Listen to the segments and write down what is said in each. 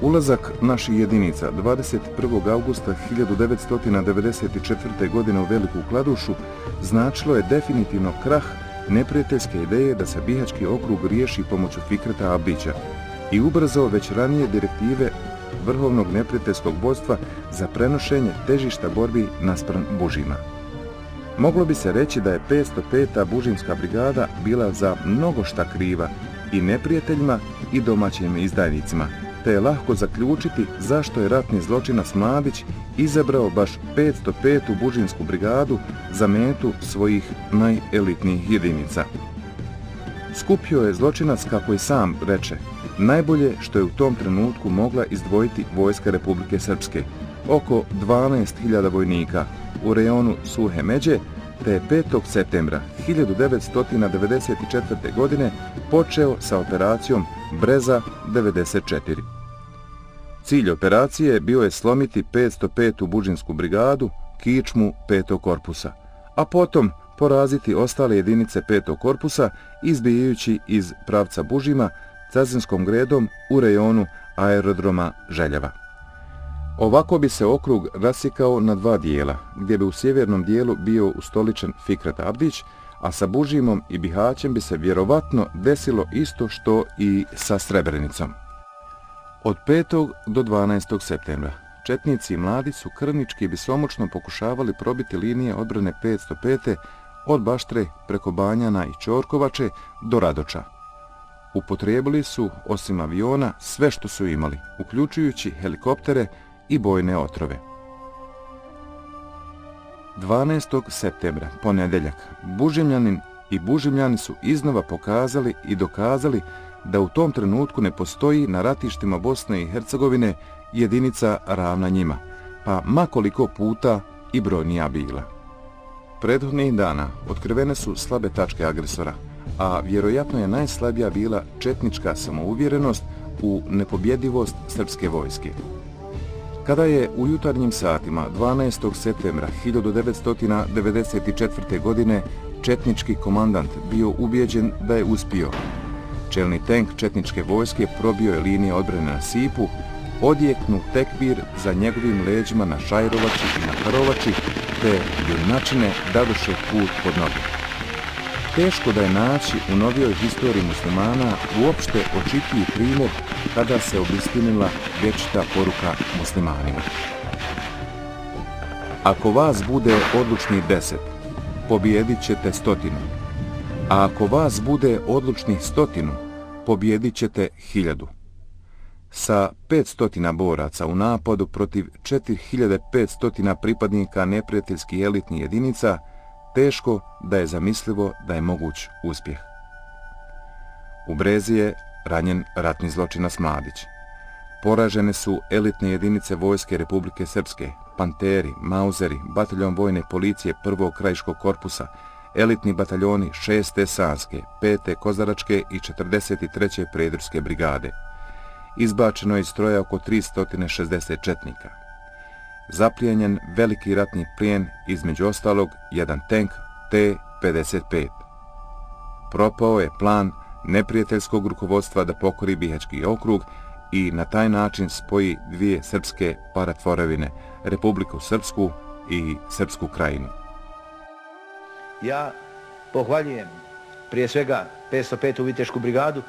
Ulazak naših jedinica 21. augusta 1994. godine u Veliku Kladušu značilo je definitivno krah neprijateljske ideje da se Bihaćki okrug riješi pomoću Fikreta Abdića i ubrzao već ranije direktive vrhovnog neprijateljskog vodstva za prenošenje težišta borbi naspram Bužima. Moglo bi se reći da je 505. Bužimska brigada bila za mnogo šta kriva i neprijateljima i domaćim izdajnicima, te je lahko zaključiti zašto je ratni zločinac Mladić izabrao baš 505. Bužimsku brigadu za metu svojih najelitnijih jedinica. Skupio je zločinac, kako i sam reče, najbolje što je u tom trenutku mogla izdvojiti vojska Republike Srpske, oko 12.000 vojnika u rejonu Suhe Međe, te je 5. septembra 1994. godine počeo sa operacijom Breza 94. Cilj operacije bio je slomiti 505. Bužinsku brigadu, kičmu 5. korpusa, a potom poraziti ostale jedinice 5. korpusa izbijajući iz pravca Bužima cazinskom gredom u rejonu aerodroma Željeva. Ovako bi se okrug rasikao na dva dijela, gdje bi u sjevernom dijelu bio ustoličen Fikret Abdić, a sa Bužimom i Bihaćem bi se vjerovatno desilo isto što i sa Srebrenicom. Od 5. do 12. septembra četnici i Mladić su krvnički i besomučno pokušavali probiti linije odbrane 505. od Baštre preko Banjana i Ćorkovače do Radoča. Upotrijebili su, osim aviona, sve što su imali, uključujući helikoptere i bojne otrove. 12. septembra, ponedjeljak, Bužimljanin i Bužimljani su iznova pokazali i dokazali da u tom trenutku ne postoji na ratištima Bosne i Hercegovine jedinica ravna njima, pa makoliko puta i brojnija bila. Prethodnih dana otkrivene su slabe tačke agresora, a vjerojatno je najslabija bila četnička samouvjerenost u nepobjedivost srpske vojske. Kada je u jutarnjim satima 12. septembra 1994. godine četnički komandant bio ubijeđen da je uspio, čelni tenk četničke vojske probio je linije odbrane na Sipu, odjeknu tekbir za njegovim leđima na Šajrovači i na Karovači, te junačine dadoše put pod noge. Teško da je naći u novijoj historiji muslimana uopšte očitiji primjer kada se obistinila vječita poruka muslimanima. Ako vas bude odlučnih 10, pobijedit ćete 100, a ako vas bude odlučnih 100, pobijedit ćete 1000. Sa 500 boraca u napadu protiv 4500 pripadnika neprijateljskih elitnih jedinica, teško da je zamislivo da je moguć uspjeh. U Brezi je ranjen ratni zločinac Mladić. Poražene su elitne jedinice vojske Republike Srpske, Panteri, Mauzeri, bataljon vojne policije 1. krajiškog korpusa, elitni bataljoni 6. Sanske, 5. Kozaračke i 43. Predurske brigade. Izbačeno je iz stroja oko 360 četnika. Zaplijenjen veliki ratni plijen, između ostalog jedan tenk T-55. Propao je plan neprijateljskog rukovodstva da pokori Bihaćki okrug i na taj način spoji dvije srpske paratvorevine, Republiku Srpsku i Srpsku krajinu. Ja pohvaljujem prije svega 505. Vitešku brigadu,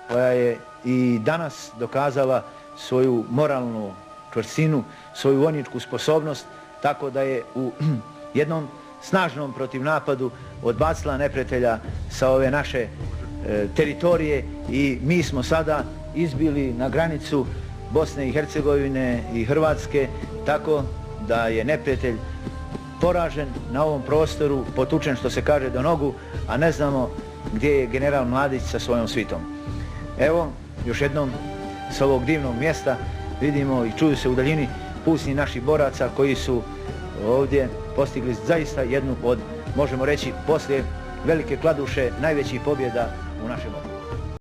koja je i danas dokazala svoju moralnu čvrstinu, svoju vojničku sposobnost, tako da je u jednom snažnom protivnapadu odbacila neprijatelja sa ove naše teritorije i mi smo sada izbili na granicu Bosne i Hercegovine i Hrvatske, tako da je neprijatelj poražen na ovom prostoru, potučen, što se kaže, do nogu, a ne znamo gdje je general Mladić sa svojom svitom. Evo, još jednom s ovog divnog mjesta vidimo i čuju se u daljini pucnji naših boraca koji su ovdje postigli zaista jednu od, možemo reći, poslije Velike Kladuše, najvećih pobjeda u našem okrugu.